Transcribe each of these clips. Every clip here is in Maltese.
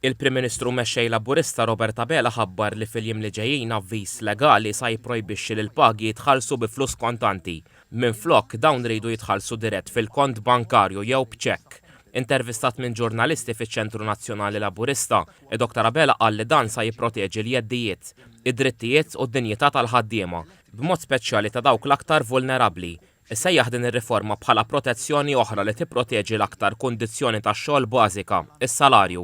Il-Prim Ministru u Mexxej Laburista Robert Abela ħabbar li fil-jiem li ġejjin avviż legali sa jipprojbixxi li l-pagi jitħallsu bi flus kontanti. Minflok, dawn iridu jitħallsu dirett fil-kont bankarju jew b'ċekk. Intervistat minn ġurnalisti fiċ-Ċentru Nazzjonali Laburista, Dr Abela qal li dan sa jipproteġi l-jeddijiet, id-drittijiet u d-dinjità tal-ħaddiema, b'mod speċjali ta' dawk l-aktar vulnerabbli. Isejjaħ din ir-riforma bħala protezzjoni oħra li tipproteġi l-aktar kundizzjoni tax-xogħol bażika, is-salarju.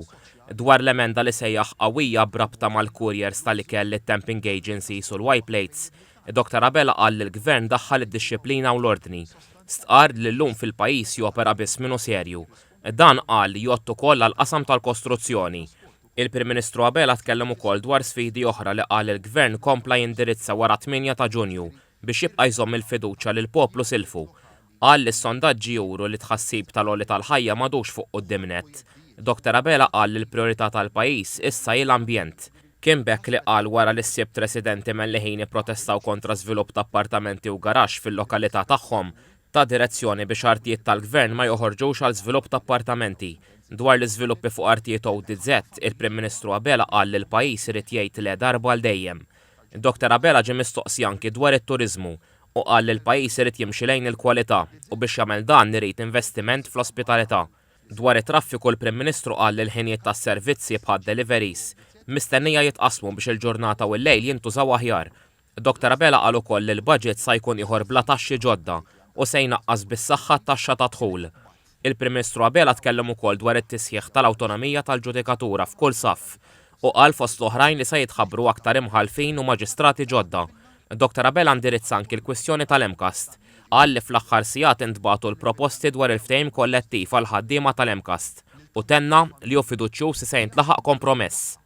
Dwar l-emenda li sejjaħ qawwija b'rabta mal-couriers tal-ikel, it-temping agencies u l-Y-plates, Dr Abela qal li l-Gvern daħħal id-dixxiplina u l-ordni. Stqarr li llum fil-pajjiż jopera biss min hu serju. Dan, qal, jgħodd ukoll għall-qasam tal-kostruzzjoni. Il-Prim Ministru Abela tkellem ukoll dwar sfidi oħra li qal li l-Gvern kompla jindirizza wara t-tmienja ta' Ġunju biex jibqa' jżomm il-fiduċja li l-poplu silfu. Qal li s-sondaġġi juru li t-tħassib tal-għoli tal-ħajja m'għadux fuq quddiem nett. Dr Abela qal li l-prijorità tal-pajjiż issa hi l-ambjent. Kien b'hekk li qal wara li s-Sibt residenti Melliħin ipprotestaw kontra żvilupp ta' appartamenti u garaxx fil-lokalità tagħhom, ta direzzjoni biex artijiet tal-Gvern ma joħorġux għal żvilupp ta' appartamenti. Dwar l-iżviluppi fuq artijiet ODZ, il-Prim Ministru Abela qal li l-pajjiż irid jgħid le darba għal dejjem. Dr Abela ġie mistoqsi anki dwar it-turiżmu u qal li l-pajjiż irid jimxi lejn il-kwalità u biex jagħmel dan irid investiment fl-ospitalità. Dwar it-traffiku l-Prim Ministru qal li l-ħinijiet tas-servizzi bħad-deliveries mistennija jitqassmu biex il-ġurnata u l-lejl jintużaw aħjar. Dr Abela qal ukoll li l-budget sa jkun ieħor bla taxxi ġodda u se jnaqqas bis-saħħa t-taxxa tad-dħul. Il-Prim Ministru Abela tkellem ukoll dwar it-tisħiħ tal-awtonomija tal-ġudikatura f'kull saff u qal fost l-oħrajn li se jitħabbru aktar imħallfin u maġistrati ġodda. Dr Abela ndirizza anki l-kwistjoni tal-MCAST. Qal li fl-aħħar sigħat intbagħtu l-proposti dwar il-ftehim kollettiv għall-ħaddiema tal-MCAST u tenna li hu fiduċjuż li se jintlaħaq kompromess.